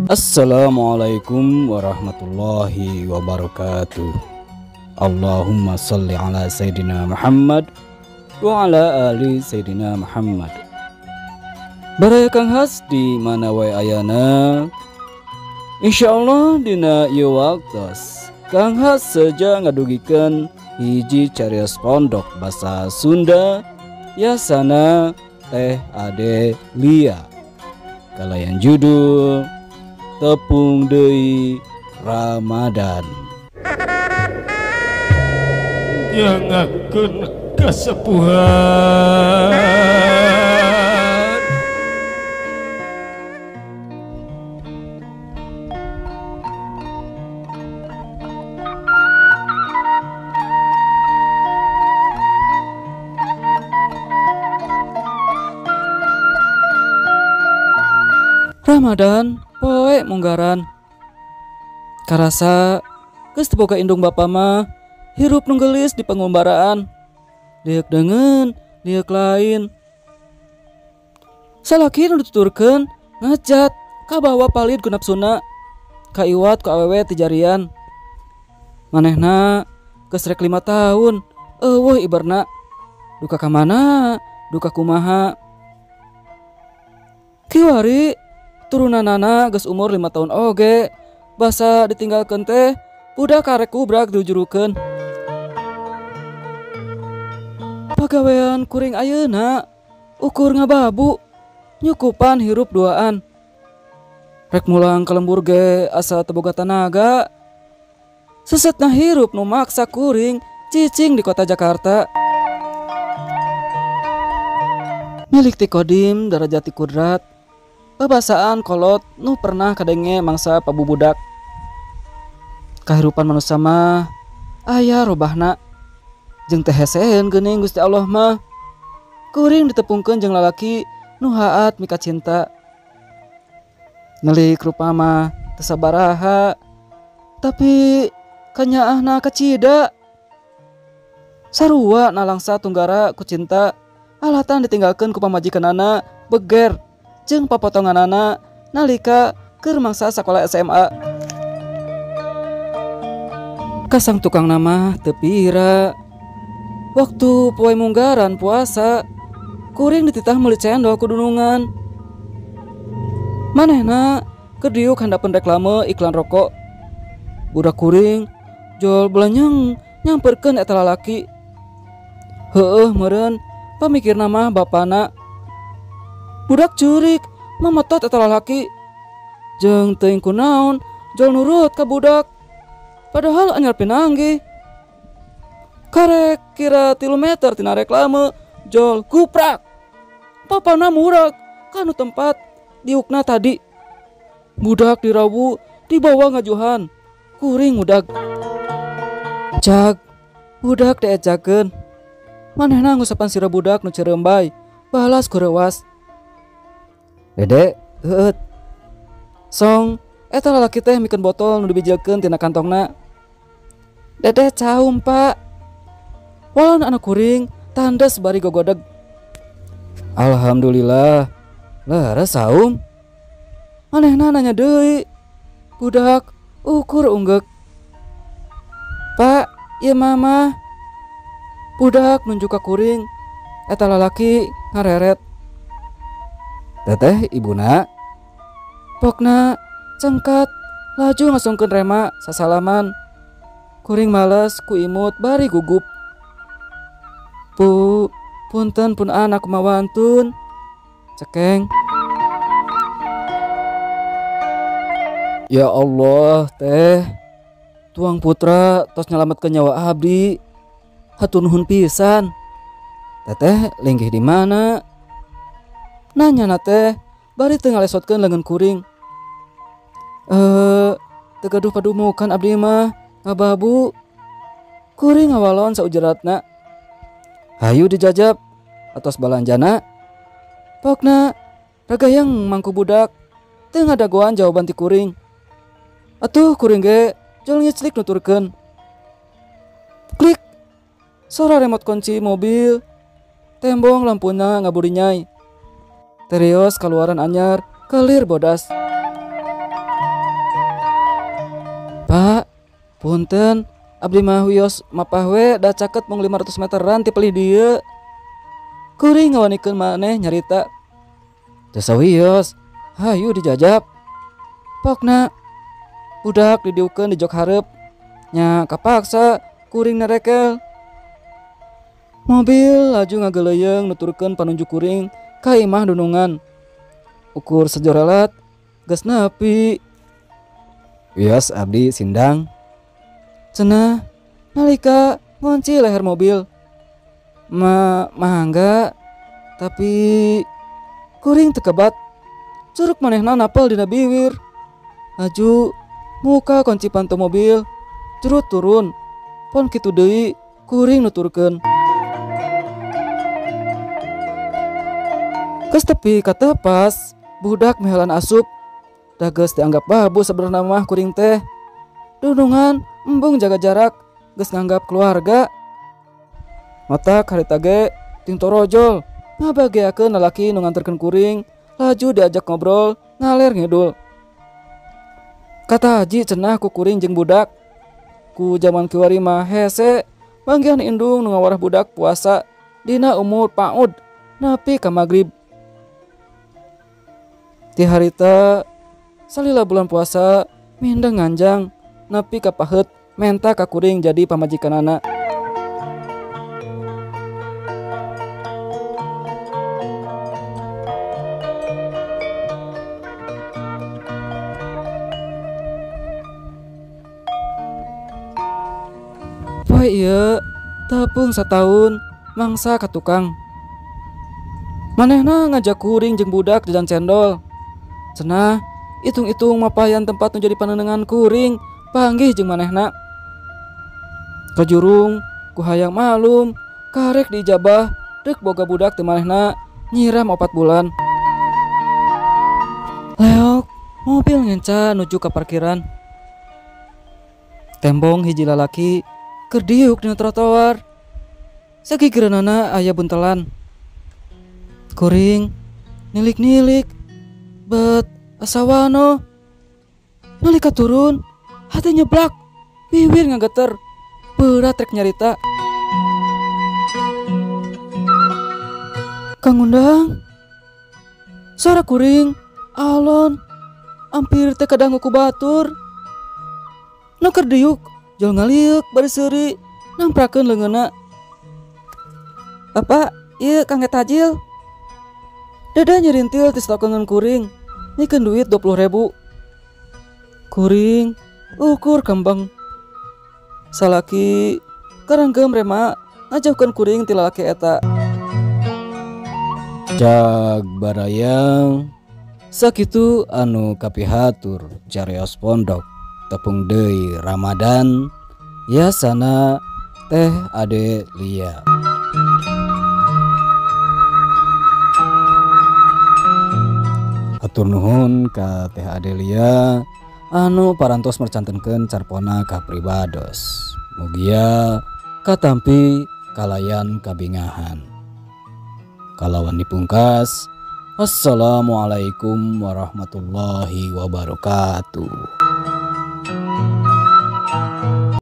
Assalamualaikum warahmatullahi wabarakatuh. Allahumma salli ala Sayyidina Muhammad wa ala ali Sayyidina Muhammad. Baraya Kang Has di mana wae ayana. Insyaallah dina ieu waktos Kang Has seja ngadugikeun hiji carios pondok basa Sunda yasana Teh Ade Lia kalayan judul Tepung Deui Ramadan. Nyangakeun kasepuhan. Ramadan poe munggaran. Karasa geus teu boga indung bapa mah hirup nu geulis di pangumbaraan. Lieuk deungeun, lieuk lain. Salaki nu dituturkeun ngajat kabawa palid ku napsuna, kaiwat ku awewe ti jarian. Manehna geus rek 5 tahun eueuh ibarna. Duka ka mana, duka kumaha. Kiwari turunanana geus umur 5 tahun oge, basa ditinggalkeun teh budak karek kubrak dijurukeun. Pagawean kuring ayeuna ukur ngababu nyukupan hirup duaan. Rek mulang ka lembur ge asa teu boga tanaga. Sesetna hirup nu maksa kuring cicing di kota Jakarta. Milik ti kodim darajat ti kudrat. Babasaan kolot nu pernah kadenge mangsa pabubudak. Kahirupan manusia mah aya robahna jeung teh heseun geuning Gusti Allah mah. Kuring ditepungkeun jeung lalaki nu haat mika cinta. Nelik rupa mah teu sabaraha, tapi kanyaahna kacida. Sarua nalangsa tunggara ku cinta, alatan ditinggalkeun ku pamajikanana beger jeung papotonganana nalika keur mangsa sakola SMA. Kasang tukang nama teu pira. Waktu poe munggaran puasa, kuring dititah meuli cendol ku dunungan. Manehna keur diuk handapeun reklame iklan rokok. Budak kuring jol belanyang nyamperkeun eta lalaki. Heueuh meureun pamikirna mah bapana. Budak curik memetot eta lalaki. Jeung teuing kunaon jol nurut ka budak. Padahal anyar pinanggih. Karek kira 3 meter tina reklame jol guprak. Papana murag kanu tempat diukna tadi. Budak dirawu dibawa ngajuhan. Kuring udag. Cag budak diejakeun. Manehna ngusapan sira budak nu ceurembay balas ku reuwas. Dede, heueut. Song, eta lalaki teh mikeun botol nu dibijilkeun tina kantongna. Dede caum, Pak. Walon anak kuring tandes bari gogodeg. Alhamdulillah. Leres saum. Manehna nanya deui. Budak ukur unggeuk. Pak, ieu mama. Budak nunjuk ka kuring. Eta lalaki ngareret. Teteh ibuna. Pokna cengkat laju ngasongkeun rema sasalaman. Kuring males ku imut bari gugup. Pu, punten pun anak mawantun. Cekeng. Ya Allah teh. Tuang putra tos nyelametkeun nyawa abdi. Hatur nuhun pisan. Teteh linggih di mana? Nanya na teh bari teu ngalesotkeun leungeun kuring. Teu gaduh padumukan abdi mah ngababu. Kuring ngawalon saujeratna. Hayu dijajab atos balanjana. Pokna ragayang mangku budak teu ngadagoan jawaban ti kuring. Atuh kuring ge jol ngiclik nuturkeun. Klik. Sora remote kunci mobil. Tembong lampuna ngaburinyai. Terios kaluaran anyar kelir bodas. Pak, punten, abdi mah wios mapah we da caket mung 500 meteran ti pelih dieu. Kuring ngawanikeun maneh nyarita. Teu sawios, hayu dijajab. Pokna budak didiukeun di jok hareup. Nya kapaksa kuring narekel. Mobil laju ngageleuyeung nuturkeun panunjuk kuring ka imah dunungan. Ukur sejorelat geus nepi. Wios abdi sindang. Cenah nalika ngunci leher mobil. Ma mangga tapi kuring teu kebat. Curug manehna napel dina biwir. Laju muka kunci pantu mobil, curut turun. Pon kitu deui kuring nuturkeun. Geus tepi katepas, budak mehelan asup. Da geus dianggap babu sabenerna mah kuring teh. Dunungan embung jaga jarak, geus nganggap keluarga. Matak harita ge ting torojol, ngabageakeun lalaki nu nganterkeun kuring, laju diajak ngobrol ngaler ngidul. Kata haji cenah ku kuring jeung budak. Ku jaman kiwari mah hese manggihan indung nu ngawarah budak puasa dina umur PAUD nepi ka magrib. Ti harita salila bulan puasa mindeng nganjang nepi ka paheut menta ka kuring jadi pamajikanana. Poe ieu tepung sataun mangsa ka tukang. Manehna ngajak kuring jeung budak jajan cendol. Cenah hitung-hitung mapayan tempat nu jadi panenengan kuring panggih jeung manehna. Kajurung ku hayang malum karek diijabah deuk boga budak teh manehna nyiram 4 bulan. Leok mobil ngenca nuju ka parkiran. Tembong hiji lalaki keur diuk dina trotoar. Sagigireunana aya buntelan. Kuring nilik-nilik bet asawano. Nalika turun hati nyeblak, biwir ngageter, berat rek nyarita. Kang Undang, suara kuring alon hampir teh kadangu ku batur. Nu keur diuk jol ngaliuk bari seuri namprakeun leungeunna. Bapak, ieu kangge tajil. Dada nyerintil ti setokeungeun kuring, mikeun duit 20.000. Kuring ukur kembang. Salaki karanggem rema ngajauhkeun kuring ti lalaki eta. Cag barayang sakitu anu kapihatur carios pondok tepung deui Ramadan yasana Teh Ade Lia. Hatur nuhun ka Teh Adelia anu parantos mercantenkeun carpona ka pribados. Mugia katampi kalayan kabingahan. Kalawan dipungkas, wassalamualaikum warahmatullahi wabarakatuh.